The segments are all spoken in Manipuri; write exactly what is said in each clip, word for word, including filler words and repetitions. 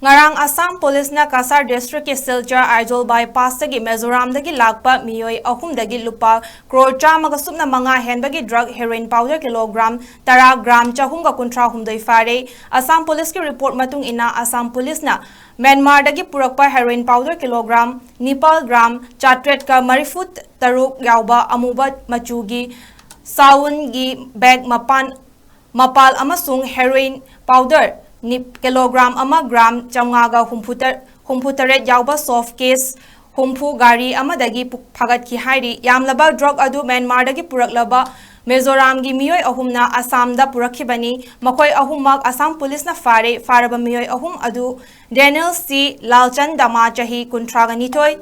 ꯉꯔꯥꯡ ꯑꯁꯥꯝ ꯄꯨꯂꯤꯁꯅ ꯀꯁꯥꯔ ꯗꯤꯁꯇ꯭ꯔꯤꯛꯀꯤ ꯁꯤꯜꯆꯔ ꯑꯥꯏꯖꯣꯜ ꯕꯥꯏꯄꯥꯁꯇꯒꯤ ꯃꯤꯖꯣꯔꯥꯝꯗꯒꯤ ꯂꯥꯛꯄ ꯃꯤꯑꯣꯏ ꯑꯍꯨꯝꯗꯒꯤ ꯂꯨꯄꯥ ꯀ꯭ꯔꯣꯔ ꯆꯥꯝꯃꯒ ꯁꯨꯞꯅ ꯃꯉꯥ ꯍꯦꯟꯕꯒꯤ ꯗ꯭ꯔꯒ ꯍꯦꯔꯣꯏꯟ ꯄꯥꯎꯗꯔ ꯀꯤꯂꯣꯒ꯭ꯔꯥꯝ ꯇꯔꯥ ꯒ꯭ꯔꯥꯝ ꯆꯍꯨꯝꯒ ꯀꯨꯟꯊ꯭ꯔꯥ ꯍꯨꯝꯗꯣꯏ ꯐꯥꯔꯦ꯫ ꯑꯁꯥꯝ ꯄꯨꯂꯤꯁꯀꯤ ꯔꯤꯄꯣꯔꯠ ꯃꯇꯨꯡ ꯏꯟꯅ ꯑꯁꯥꯝ ꯄꯨꯂꯤꯁꯅ ꯃ꯭ꯌꯥꯟꯃꯥꯔꯗꯒꯤ ꯄꯨꯔꯛꯄ ꯍꯦꯔꯣꯏꯟ ꯄꯥꯎꯗꯔ ꯀꯤꯂꯣꯒ꯭ꯔꯥꯝ ꯅꯤꯄꯥꯜ ꯒ꯭ꯔꯥꯝ ꯆꯥꯇ꯭ꯔꯦꯠꯀ ꯃꯔꯤꯐꯨ ꯇꯔꯨꯛ ꯌꯥꯎꯕ ꯑꯃꯨꯕ ꯃꯆꯨꯒꯤ ꯁꯥꯎꯟꯒꯤ ꯕꯦꯒ ꯃꯄꯥꯟ ꯃꯄꯥꯜ ꯑꯃꯁꯨꯡ ꯍꯦꯔꯣꯏꯟ ꯄꯥꯎꯗꯔ ꯅꯤ-, ꯀꯤꯂꯣꯒ꯭ꯔꯥꯝ ꯑꯃ ꯒ꯭ꯔꯥꯝ ꯆꯥꯝꯃꯉꯥꯒ ꯍꯨꯝꯐꯨ ꯇꯔꯦꯠ ꯌꯥꯎꯕ ꯁꯣꯐ ꯀꯦꯁ ꯍꯨꯝꯐꯨ ꯒꯥꯔꯤ ꯑꯃꯗꯒꯤ ꯄꯨ-, ꯐꯥꯒꯠꯈꯤ ꯍꯥꯏꯔꯤ꯫ ꯌꯥꯝꯂꯕ ꯗ꯭ꯔꯒ ꯑꯗꯨ ꯃ꯭ꯌꯥꯟꯃꯥꯔꯗꯒꯤ ꯄꯨꯔꯛꯂꯕ ꯃꯤꯖꯣꯔꯥꯝꯒꯤ ꯃꯤꯑꯣꯏ ꯑꯍꯨꯝꯅ ꯑꯁꯥꯝꯗ ꯄꯨꯔꯛꯈꯤꯕꯅꯤ꯫ ꯃꯈꯣꯏ ꯑꯍꯨꯝꯃꯛ ꯑꯁꯥꯝ ꯄꯨꯂꯤꯁꯅ ꯐꯥꯔꯦ꯫ ꯐꯥꯔꯕ ꯃꯤꯑꯣꯏ ꯑꯍꯨꯝ ꯑꯗꯨ ꯗꯦꯅꯤꯌꯦꯜ ꯁꯤ ꯂꯥꯜꯆꯟ ꯗꯃꯥ, ꯆꯍꯤ ꯀꯨꯟꯊ꯭ꯔꯥꯒ ꯅꯤꯊꯣꯏ,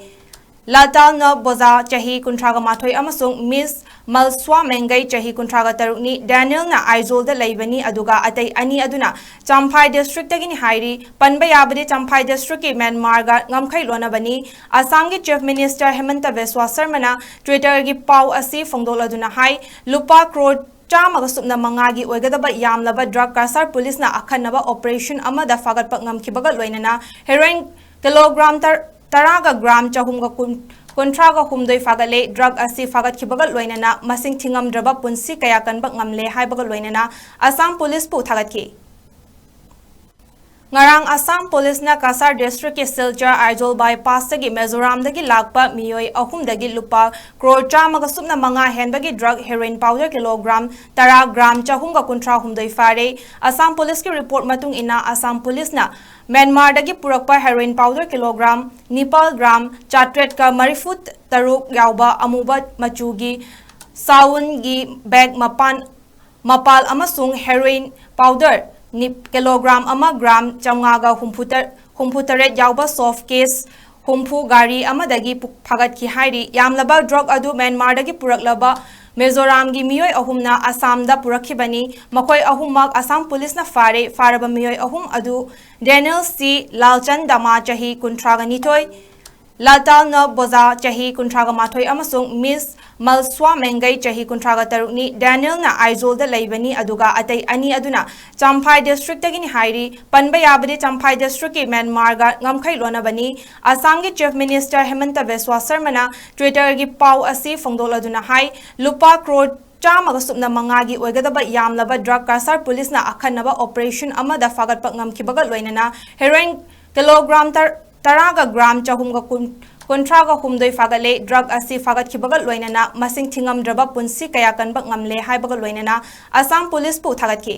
ꯂꯥꯇꯥꯜꯅ ꯕꯣꯖꯥ, ꯆꯍꯤ ꯀꯨꯟꯊ꯭ꯔꯥꯒ ꯃꯥꯊꯣꯏ, ꯑꯃꯁꯨꯡ ꯃꯤꯁ ꯃꯜꯁ꯭ꯋꯥ ꯃꯦꯡꯒꯩ, ꯆꯍꯤ ꯀꯨꯟꯊ꯭ꯔꯥꯒ ꯇꯔꯨꯛꯅꯤ꯫ ꯗꯦꯅꯤꯌꯦꯜꯅ ꯑꯥꯏꯖꯣꯜꯗ ꯂꯩꯕꯅꯤ, ꯑꯗꯨꯒ ꯑꯇꯩ ꯑꯅꯤ ꯑꯗꯨꯅ ꯆꯝꯐꯥꯏ ꯗꯤꯁꯇ꯭ꯔꯤꯛꯇꯒꯤꯅꯤ ꯍꯥꯏꯔꯤ꯫ ꯄꯟꯕ ꯌꯥꯕꯗꯤ, ꯆꯝꯐꯥꯏ ꯗꯤꯁꯇ꯭ꯔꯤꯛꯀꯤ ꯃ꯭ꯌꯥꯟꯃꯥꯔꯒ ꯉꯝꯈꯩ ꯂꯣꯟꯅꯕꯅꯤ꯫ ꯑꯁꯥꯝꯒꯤ ꯆꯤꯐ ꯃꯤꯅꯤꯁꯇꯔ ꯍꯦꯃꯟꯇ ꯕꯤꯁ꯭ꯋꯥ ꯁꯔꯃꯅ ꯇ꯭ꯋꯤꯇꯔꯒꯤ ꯄꯥꯎ ꯑꯁꯤ ꯐꯣꯡꯗꯣꯛꯂꯗꯨꯅ ꯍꯥꯏ, ꯂꯨꯄꯥ ꯀ꯭ꯔꯣꯔ ꯆꯥꯝꯃꯒ ꯁꯨꯞꯅ ꯃꯉꯥꯒꯤ ꯑꯣꯏꯒꯗꯕ ꯌꯥꯝꯂꯕ ꯗ꯭ꯔꯒ ꯀꯁꯥꯔ ꯄꯨꯂꯤꯁꯅ ꯑꯈꯟꯅꯕ ꯑꯣꯄꯔꯦꯁꯟ ꯑꯃꯗ ꯐꯥꯒꯠꯄ ꯉꯝꯈꯤꯕꯒ ꯂꯣꯏꯅꯅ ꯍꯦꯔꯣꯏꯟ ꯀꯤꯂꯣꯒ꯭ꯔꯥꯝ ꯇꯔ-, ꯇꯔꯥꯒ ꯒ꯭ꯔꯥꯝ ꯆꯍꯨꯝꯒ ꯀꯨꯟ, ꯀꯨꯟꯊ꯭ꯔꯥꯒ ꯍꯨꯝꯗꯣꯏ ꯐꯥꯒꯠꯂꯦ꯫ ꯗ꯭ꯔꯒ ꯑꯁꯤ ꯐꯥꯒꯠꯈꯤꯕꯒ ꯂꯣꯏꯅꯅ ꯃꯁꯤꯡ ꯊꯤꯉꯝꯗ꯭ꯔꯕ ꯄꯨꯟꯁꯤ ꯀꯌꯥ ꯀꯟꯕ ꯉꯝꯂꯦ ꯍꯥꯏꯕꯒ ꯂꯣꯏꯅꯅ ꯑꯁꯥꯝ ꯄꯨꯂꯤꯁꯄꯨ ꯊꯥꯒꯠꯈꯤ꯫ ꯉꯔꯥꯡ ꯑꯁꯥꯝ ꯄꯨꯂꯤꯁꯅ ꯀꯁꯥꯔ ꯗꯤꯁꯇ꯭ꯔꯤꯛꯀꯤ ꯁꯤꯜꯆꯔ ꯑꯥꯏꯖꯣꯜ ꯕꯥꯏꯄꯥꯁꯇꯒꯤ ꯃꯤꯖꯣꯔꯥꯝꯗꯒꯤ ꯂꯥꯛꯄ ꯃꯤꯑꯣꯏ ꯑꯍꯨꯝꯗꯒꯤ ꯂꯨꯄꯥ ꯀ꯭ꯔꯣꯔ ꯆꯥꯝꯃꯒ ꯁꯨꯞꯅ ꯃꯉꯥ ꯍꯦꯟꯕꯒꯤ ꯗ꯭ꯔꯒ ꯍꯦꯔꯣꯏꯟ ꯄꯥꯎꯗꯔ ꯀꯤꯂꯣꯒ꯭ꯔꯥꯝ ꯇꯔꯥ ꯒ꯭ꯔꯥꯝ ꯆꯍꯨꯝꯒ ꯀꯨꯟꯊ꯭ꯔꯥ ꯍꯨꯝꯗꯣꯏ ꯐꯥꯔꯦ꯫ ꯑꯁꯥꯝ ꯄꯨꯂꯤꯁꯀꯤ ꯔꯤꯄꯣꯔꯠ ꯃꯇꯨꯡ ꯏꯟꯅ, ꯑꯁꯥꯝ ꯄꯨꯂꯤꯁꯅ ꯃ꯭ꯌꯥꯟꯃꯥꯔꯗꯒꯤ ꯄꯨꯔꯛꯄ ꯍꯦꯔꯣꯏꯟ ꯄꯥꯎꯗꯔ ꯀꯤꯂꯣꯒ꯭ꯔꯥꯝ ꯅꯤꯄꯥꯜ ꯒ꯭ꯔꯥꯝ ꯆꯥꯇ꯭ꯔꯦꯠꯀ ꯃꯔꯤꯐꯨ ꯇꯔꯨꯛ ꯌꯥꯎꯕ ꯑꯃꯨꯕ ꯃꯆꯨꯒꯤ ꯁꯥꯎꯟꯒꯤ ꯕꯦꯒ ꯃꯄꯥꯟ, ꯃꯄꯥꯜ ꯑꯃꯁꯨꯡ ꯍꯦꯔꯣꯏꯟ ꯄꯥꯎꯗꯔ ꯅꯤ-, ꯀꯤꯂꯣꯒ꯭ꯔꯥꯝ ꯑꯃ ꯒ꯭ꯔꯥꯝ ꯆꯥꯝꯃꯉꯥꯒ ꯍꯨꯝꯐꯨ ꯇꯔꯦꯠ, ꯍꯨꯝꯐꯨ ꯇꯔꯦꯠ ꯌꯥꯎꯕ ꯁꯣꯐ ꯀꯦꯁ ꯍꯨꯝꯐꯨ ꯒꯥꯔꯤ ꯑꯃꯗꯒꯤ ꯄꯨ-, ꯐꯥꯒꯠꯈꯤ ꯍꯥꯏꯔꯤ꯫ ꯌꯥꯝꯂꯕ ꯗ꯭ꯔꯒ ꯑꯗꯨ ꯃ꯭ꯌꯥꯟꯃꯥꯔꯗꯒꯤ ꯄꯨꯔꯛꯂꯕ ꯃꯤꯖꯣꯔꯥꯝꯒꯤ ꯃꯤꯑꯣꯏ ꯑꯍꯨꯝꯅ ꯑꯁꯥꯝꯗ ꯄꯨꯔꯛꯈꯤꯕꯅꯤ꯫ ꯃꯈꯣꯏ ꯑꯍꯨꯝꯃꯛ ꯑꯁꯥꯝ ꯄꯨꯂꯤꯁꯅ ꯐꯥꯔꯦ꯫ ꯐꯥꯔꯕ ꯃꯤꯑꯣꯏ ꯑꯍꯨꯝ ꯑꯗꯨ ꯗꯦꯅꯤꯌꯦꯜ ꯁꯤ ꯂꯥꯜꯆꯟ ꯗꯃꯥ, ꯆꯍꯤ ꯀꯨꯟꯊ꯭ꯔꯥꯒ ꯅꯤꯊꯣꯏ, ꯂꯥꯇꯥꯜꯅ ꯕꯣꯖꯥ, ꯆꯍꯤ ꯀꯨꯟꯊ꯭ꯔꯥꯒ ꯃꯥꯊꯣꯏ, ꯑꯃꯁꯨꯡ ꯃꯤꯁ ꯃꯜꯁ꯭ꯋꯥ ꯃꯦꯡꯒꯩ, ꯆꯍꯤ ꯀꯨꯟꯊ꯭ꯔꯥꯒ ꯇꯔꯨꯛꯅꯤ, ꯗꯦꯅꯤꯌꯦꯜꯅ ꯑꯥꯏꯖꯣꯜꯗ ꯂꯩꯕꯅꯤ, ꯑꯗꯨꯒ ꯑꯇꯩ ꯑꯅꯤ ꯑꯗꯨꯅ ꯆꯝꯐꯥꯏ ꯗꯤꯁꯇ꯭ꯔꯤꯛꯇꯒꯤꯅꯤ ꯍꯥꯏꯔꯤ꯫ ꯄꯟꯕ ꯌꯥꯕꯗꯤ, ꯆꯝꯐꯥꯏ ꯗꯤꯁꯇ꯭ꯔꯤꯛꯀꯤ ꯃ꯭ꯌꯥꯟꯃꯥꯔꯒ ꯉꯝꯈꯩ ꯂꯣꯟꯅꯕꯅꯤ꯫ ꯑꯁꯥꯝꯒꯤ ꯆꯤꯐ ꯃꯤꯅꯤꯁꯇꯔ ꯍꯦꯃꯟꯇ ꯕꯤꯁ꯭ꯋꯥ ꯁꯔꯃꯅ ꯇ꯭ꯋꯤꯇꯔꯒꯤ ꯄꯥꯎ ꯑꯁꯤ ꯐꯣꯡꯗꯣꯛꯂꯗꯨꯅ ꯍꯥꯏ, ꯂꯨꯄꯥ ꯀ꯭ꯔꯣꯔ ꯆꯥꯝꯃꯒ ꯁꯨꯞꯅ ꯃꯉꯥꯒꯤ ꯑꯣꯏꯒꯗꯕ ꯌꯥꯝꯂꯕ ꯗ꯭ꯔꯒ ꯀꯥꯔꯁꯔ ꯄꯨꯂꯤꯁꯅ ꯑꯈꯟꯅꯕ ꯑꯣꯄꯔꯦꯁꯟ ꯑꯃꯗ ꯐꯥꯒꯠꯄ ꯉꯝꯈꯤꯕꯒ ꯂꯣꯏꯅꯅ ꯍꯦꯔꯣꯏꯟ ꯀꯤꯂꯣꯒ꯭ꯔꯥꯝ ꯇꯔꯥꯒ ꯒ꯭ꯔꯥꯝ ꯆꯍꯨꯝꯒ ꯀꯨꯟ, ꯀꯨꯟꯊ꯭ꯔꯥꯒ ꯍꯨꯝꯗꯣꯏ ꯐꯥꯒꯠꯂꯦ꯫ ꯗ꯭ꯔꯒ ꯑꯁꯤ ꯐꯥꯒꯠꯈꯤꯕꯒ ꯂꯣꯏꯅꯅ ꯃꯁꯤꯡ ꯊꯤꯉꯝꯗ꯭ꯔꯕ ꯄꯨꯟꯁꯤ ꯀꯌꯥ ꯀꯟꯕ ꯉꯝꯂꯦ ꯍꯥꯏꯕꯒ ꯂꯣꯏꯅꯅ ꯑꯁꯥꯝ ꯄꯨꯂꯤꯁꯄꯨ ꯊꯥꯒꯠꯈꯤ꯫